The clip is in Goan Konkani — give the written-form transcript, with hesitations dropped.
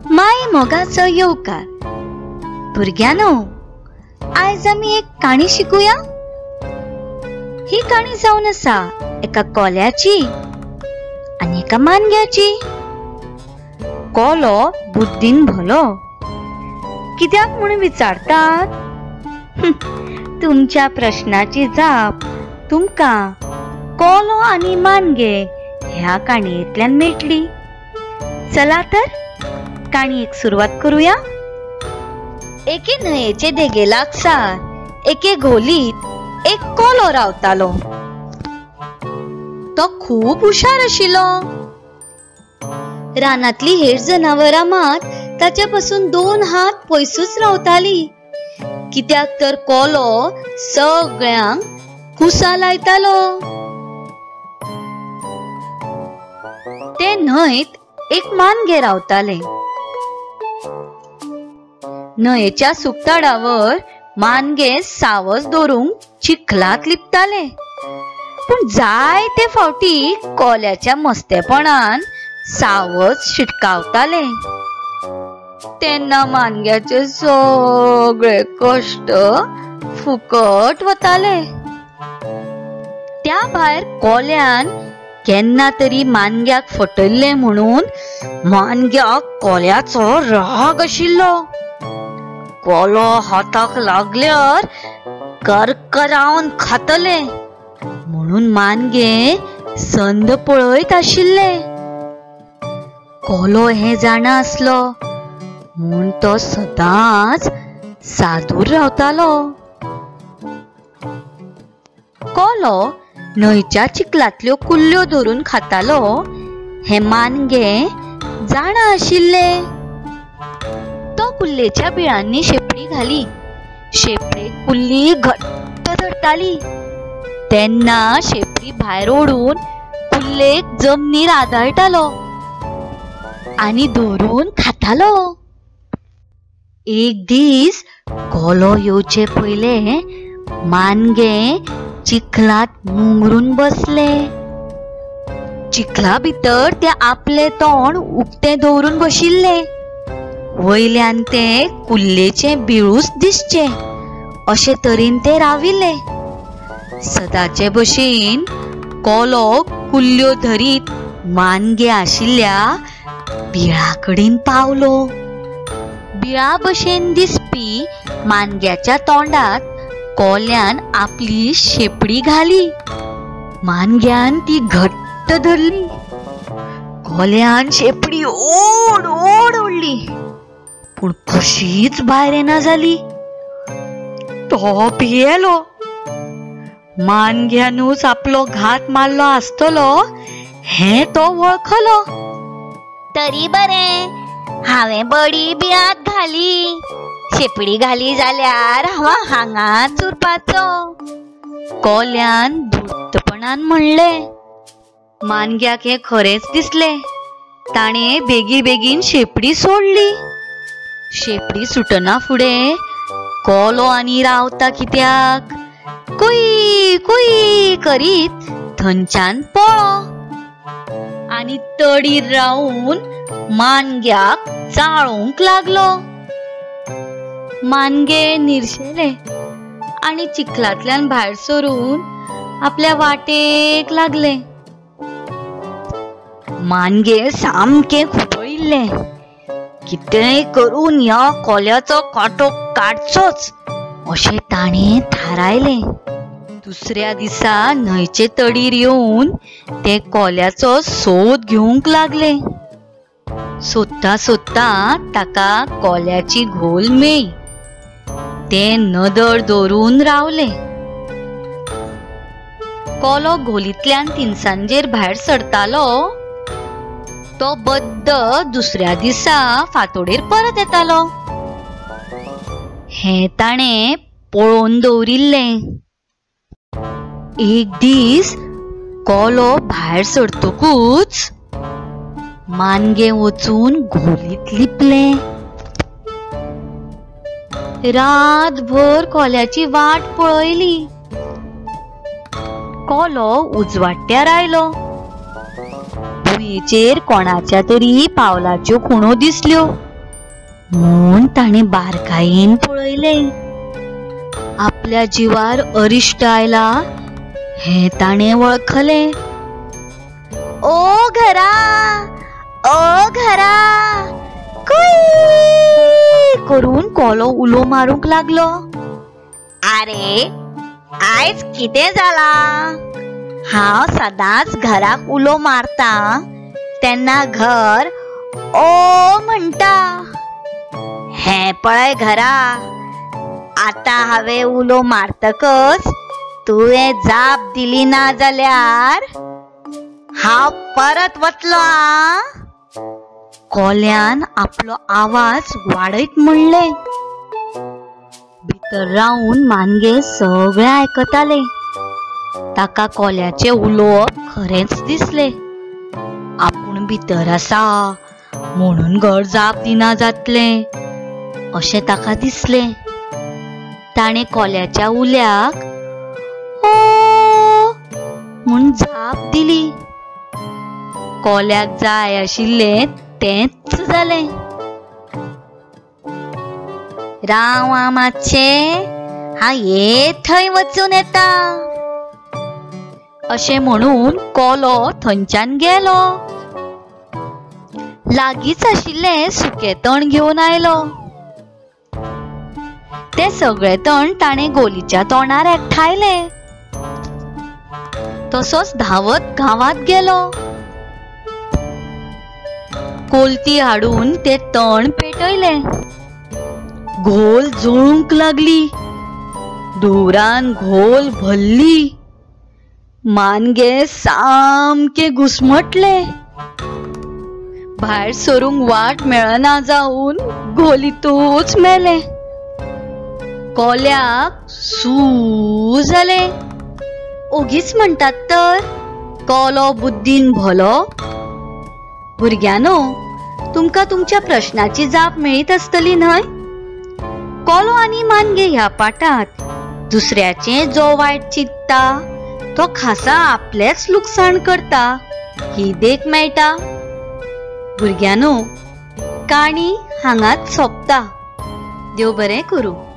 माय मोगाचो येवकार. भुरग्यांनो, आयज आमी एक काणी शिकूया. ही काणी जावन आसा एका कोल्याची आनी एका मानग्याची. कोलो बुद्दीन भलो कित्याक म्हणून विचारतात? तुमच्या प्रश्नाची जाप तुमकां कोलो आनी मानगे ह्या काणयेंतल्यान मेळटली. चला तर काणयेक सुरवात करूया. एके न्हंयेचे देगे लागसार एके घोलीत एक कोलो रावतालो. तो खूब हुशार आशिल्लो. रानांतली हेर जनावरां मात ताचे पासून दोन हात पयसूच रावताली, कित्याक तर कोलो सगळ्यांक कुसां लायतालो. ते न्हंयत एक मानगे रावताले. न्हंयेच्या सुकताडावर मानगे सावज दवरूंक चिखलांत लिपताले. पूण जायते फावटी कोल्याच्या मस्तेपणान सावज शिटकावताले. तेन्ना मानग्याचे सगळे कश्ट फुकट वताले. त्या भायर कोल्यान केन्ना तरी मानग्याक फटयल्लें म्हणून मानग्याक कोल्याचो राग आशिल्लो. कोलो हाताक लागल्यार करकरावन खातले म्हणून मानगे संद पळयत आशिल्ले. कोलो हें जाणा आसलो म्हूण तो सदांच सादूर रावतालो. कोलो न्हंयच्या चिखलांतल्यो कुल्ल्यो धरून खातालो हें मानगे जाणा आशिल्ले. तो कुल्लेच्या बिळांनी शेपडी घाली. शेपडेक कुल्ली घट्ट धरताली. तेन्ना शेपडी भायर ओडून कुल्लेक जमनीर आदाळटालो आनी धरून खातालो. एक दीस कोलो येवचे पयले मानगे चिखलांत मुंगरून बसले. चिखला भितर ते आपले तोंड उक्तें दवरून बशिल्ले. वयल्यान ते कुल्लेचे बिळूच दिसचे अशे तरेन ते राविल्ले. सदांचे भशेन कोलो कुल्ल्यो धरीत मानगे आशिल्ल्या बिळा कडेन पावलो. बिळा भशेन दिसपी मानग्याच्या तोंडात कोल्यान आपली शेपडी घाली. मानग्यान ती घट्ट धरली. कोल्यान शेपडी ओड ओड ओडली, पूण कशीच भायर येना जाली. तो भियेलो. मानग्यानूच आपलो घात मारलो आसतलो हें तो वळखलो. तरी बरें, हांवें बडी बिळांत घाली. शेपडी घाली जाल्यार हांव हांगाच उरपाचो, कोल्यान धूर्तपणान म्हणलें. मानग्याक हें खरेंच दिसलें. ताणें बेगी बेगीन शेपडी सोडली. शेपडी सुटना फुडें कोलो आनी रावता कित्याक, कुई कुई करीत थंयच्यान पळो आनी तडीर रावून मानग्याक चाळोवंक लागलो. मानगे निर्शेले आनी चिखलांतल्यान भायर सरून आपल्या वाटेक लागले. मानगे सामकें खुबळिल्लें. कितेंय करून ह्या कोल्याचो कांटो काडचोच अशें ताणें थारायलें. दुसऱ्या दिसा न्हंयचे तडीर येवन ते कोल्याचो सोद घेवंक लागले. सोदता सोदता ताका कोल्याची घोल मेळ्ळी. ते नदर दवरून रावले. कोलो घोलींतल्यान तिनसांजेर भायर सरतालो. तो बद्द दुसऱ्या दिसा फांतोडेर परत येतालो हें ताणें पळोवन दवरिल्लें. एक दीस कोलो भायर सरतकूच मानगें वचून घोलींत लिपलें. रातभर कोल्याची वाट पळयली. कोलो उजवाट्यार आयलो. भुंयेचेर कोणाच्या तरी पावलाच्यो खुणो दिसल्यो. म्हूण ताणें बारकायेन पळयलें. आपल्या जिवार अरिश्ट आयला हें ताणें वळखलें. ओ घरा, ओ घरा, कुई करून कोलो उलो मारूंक लागलो. आरे आयज कितें जालां? हांव सदांच घराक उलो मारता तेन्ना घर ओ म्हणटा. हें पळय घरा, आतां हांवें उलो मारतकच तुवें जाप दिली ना जाल्यार हांव परत वतलो. आ, कोल्यान आपलो आवाज वाडयत म्हणलें. भितर रावन मानगें सगळें आयकतालें. ताका कोल्याचें उलोवप खरेंच दिसलें. आपूण भितर आसा म्हणून घर जाप दिना जातलें अशें ताका दिसलें. ताणें कोल्याच्या उल्याक ओ म्हूण जाप दिली. कोल्याक जाय आशिल्लें तेंच जालें. राव आं मातशें, हांव ये थंय वचून येता. अशें म्हणून कोलो थंयच्यान गेलो. लागींच आशिल्लें सुकें तण घेवन आयलो. तें सगळें तण ताणें गोलीच्या तोंडार एकठांयलें. तसोच धांवत गांवांत गेलो. कोलती हाडून तें तण पेटयलें. घोल जळूंक लागली. धुंवरान घोल भरली. मानगें सामकें घुस्मटलें. भायर सरूंक वाट मेळना जावन घोलींतूच मेलें. कोल्याक सू जालें. ओगीच म्हणटात तर कोलो बुद्दीन भलो. भुरग्यांनो, तुमकां तुमच्या प्रश्नाची जाप मेळीत आसतली न्हय? कोलो आनी मानगें ह्या पाठांत दुसऱ्याचें जो वायट चिंतता तो खासा आपलेंच लुकसाण करता ही देख मेळटा. भुरग्यांनो, काणी हांगाच सोंपता. देव बरें करूं.